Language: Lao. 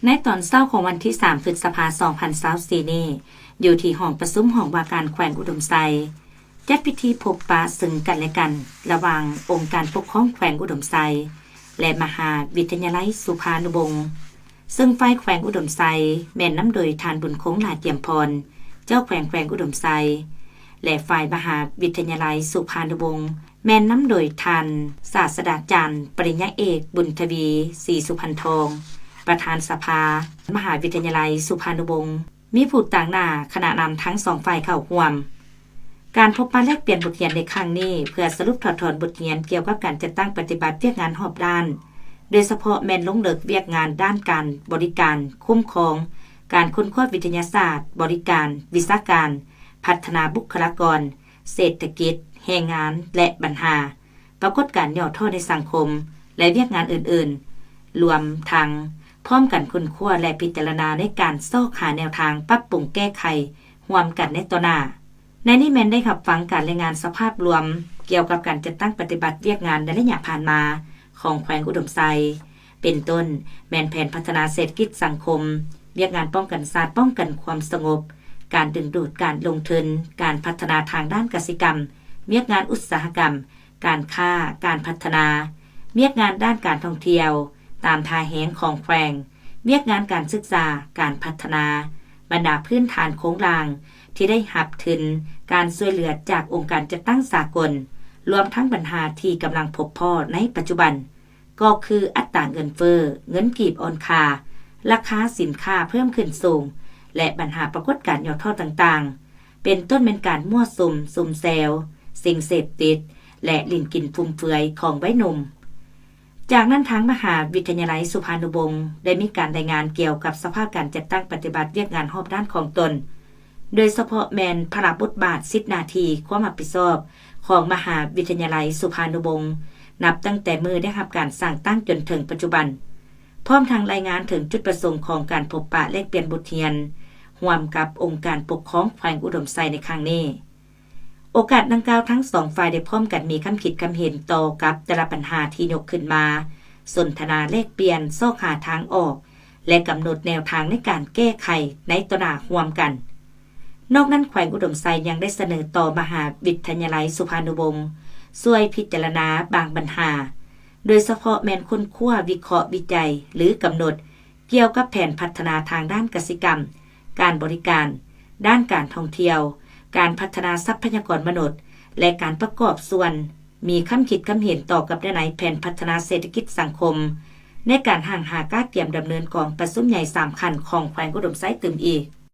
ໃນຕອນເຊົ້າຂອງວັນທີສາມ ພຶດສະພາ ສອງພັນຊາວສີ່ນີ້, ຢູ່ທີ່ຫ້ອງປະຊຸມຫ້ອງວ່າການແຂວງອຸດົມໄຊ, ຈັດພິທີພົບປະເຊິ່ງກັນແລະກັນ ລະຫວ່າງອົງການປົກຄອງແຂວງອຸດົມໄຊ ແລະ ມະຫາວິທະຍາໄລສຸພານຸວົງ ເຊິ່ງຝ່າຍແຂວງອຸດົມໄຊ ແມ່ນນຳໂດຍທ່ານ ບຸນຄົງ ຫຼ້າຈຽມພອນ ເຈົ້າແຂວງແຂວງອຸດົມໄຊ ແລະ ຝ່າຍມະຫາວິທະຍາໄລສຸພານຸວົງ ແມ່ນນຳໂດຍທ່ານ ສາດສະດາຈານ ປະລິນຍາເອກ ບຸນທະວີ ສີສຸພັນທອງ ປະທານສະພາມະຫາວິທະຍາໄລສຸພານຸວົງ, ມີຜູ້ຕາງໜ້າຄະນະນຳທັງສອງຝ່າຍເຂົ້າຮ່ວມ. ການພົບປະແລກປ່ຽນບົດຮຽນໃນຄັ້ງນີ້ ເພື່ອສະຫຼຸບຖອດຖອນບົດຮຽນກ່ຽວກັບການຈັດຕັ້ງປະຕິບັດວຽກງານຮອບດ້ານ, ໂດຍສະເພາະແມ່ນລົງເລິກວຽກງານດ້ານການບໍລິການ, ຄຸ້ມຄອງ, ການຄົ້ນຄວ້າວິທະຍາສາດ, ບໍລິການ, ວິຊາການ, ພັດທະນາບຸກຄະລາກອນ, ເສດຖະກິດ, ແຮງງານ ແລະ ບັນຫາ, ປາກົດການຫຍໍ້ທໍ້ໃນສັງຄົມ ແລະ ວຽກງານອື່ນໆ, ລວມທັງພ້ອມກັນຄົ້ນຄວ້າ ແລະ ພິຈາລະນາໃນການຊອກຫາແນວທາງປັບປຸງແກ້ໄຂຮ່ວມກັນໃນຕໍ່ໜ້າ. ໃນນີ້ແມ່ນໄດ້ຮັບຟັງການລາຍງານສະພາບລວມກ່ຽວກັບການຈັດຕັ້ງປະຕິບັດວຽກງານໃນໄລຍະຜ່ານມາຂອງແຂວງອຸດົມໄຊ, ເປັນຕົ້ນແມ່ນແຜນພັດທະນາເສດຖະກິດສັງຄົມ, ວຽກງານປ້ອງກັນຊາດ, ປ້ອງກັນຄວາມສະຫງົບ, ການດຶງດູດການລົງທຶນ, ການພັດທະນາທາງດ້ານກະສິກຳ, ວຽກງານອຸດສາຫະກຳ, ການຄ້າ, ການພັດທະນາ, ວຽກງານດ້ານການທ່ອງທ່ຽວຕາມທ່າແຮງຂອງແຂວງ, ວຽກງານການສຶກສາ, ການພັດທະນາບັນດາພື້ນຖານໂຄງລ່າງທີ່ໄດ້ຮັບທຶນການຊ່ວຍເຫຼືອຈາກອົງການຈັດຕັ້ງສາກົນ, ລວມທັງບັນຫາທີ່ກຳລັງພົບພໍ້ໃນປັດຈຸບັນ ກໍຄືອັດຕາເງິນເຟີ້, ເງິນກີບອ່ອນຄ່າ, ລາຄາສິນຄ້າເພີ່ມຂຶ້ນສູງ ແລະ ບັນຫາປາກົດການຫຍໍ້ທໍ້ຕ່າງໆ. ເປັນຕົ້ນແມ່ນການມົ້ວສຸມ, ຊຸມແຊວ, ສິ່ງເສບຕິດ ແລະ ຫຼິ້ນກິນຟຸມເຟືອຍຂອງໄວໜຸ່ມ. ຈາກນັ້ນ, ທາງມະຫາວິທະຍາໄລສຸພານຸວົງ ໄດ້ມີການລາຍງານກ່ຽວກັບສະພາບການຈັດຕັ້ງປະຕິບັດວຽກງານຮອບດ້ານຂອງຕົນ, ໂດຍສະເພາະແມ່ນພາລະບົດບາດ, ສິດໜ້າທີ່, ຄວາມຮັບຜິດຊອບຂອງມະຫາວິທະຍາໄລສຸພານຸວົງ ນັບຕັ້ງແຕ່ມື້ໄດ້ຮັບການສ້າງຕັ້ງຈົນເຖິງປັດຈຸບັນ, ພ້ອມທັງລາຍງານເຖິງຈຸດປະສົງຂອງການພົບປະແລກປ່ຽນບົດຮຽນຮ່ວມກັບອົງການປົກຄອງແຂວງອຸດົມໄຊໃນຄັ້ງນີ້. ໂອກາດດັ່ງກ່າວ, ທັງສອງຝ່າຍໄດ້ພ້ອມກັນມີຄຳຄິດຄຳເຫັນຕໍ່ກັບແຕ່ລະບັນຫາທີ່ຍົກຂຶ້ນມາ, ສົນທະນາແລກປ່ຽນ, ຊອກຫາທາງອອກ ແລະ ກຳນົດແນວທາງໃນການແກ້ໄຂໃນຕໍ່ໜ້າຮ່ວມກັນ. ນອກນັ້ນ, ແຂວງອຸດົມໄຊຍັງໄດ້ສະເໜີຕໍ່ມະຫາວິທະຍາໄລສຸພານຸວົງ ຊ່ວຍພິຈາລະນາບາງບັນຫາ, ໂດຍສະເພາະແມ່ນຄົ້ນຄວ້າ, ວິເຄາະ, ວິໄຈ ຫຼື ກຳນົດ ກ່ຽວກັບແຜນພັດທະນາທາງດ້ານກະສິກຳ, ການບໍລິການ, ດ້ານການທ່ອງທ່ຽວ, ການພັດທະນາຊັບພະຍາກອນມະນຸດ ແລະ ການປະກອບສ່ວນມີຄຳຄິດຄຳເຫັນຕໍ່ກັບເນື້ອໃນແຜນພັດທະນາເສດຖະກິດສັງຄົມ ໃນການຮ່າງຫາກະກຽມດຳເນີນກອງປະຊຸມໃຫຍ່ສາມຂັ້ນຂອງແຂວງອຸດົມໄຊຕື່ມອີກ.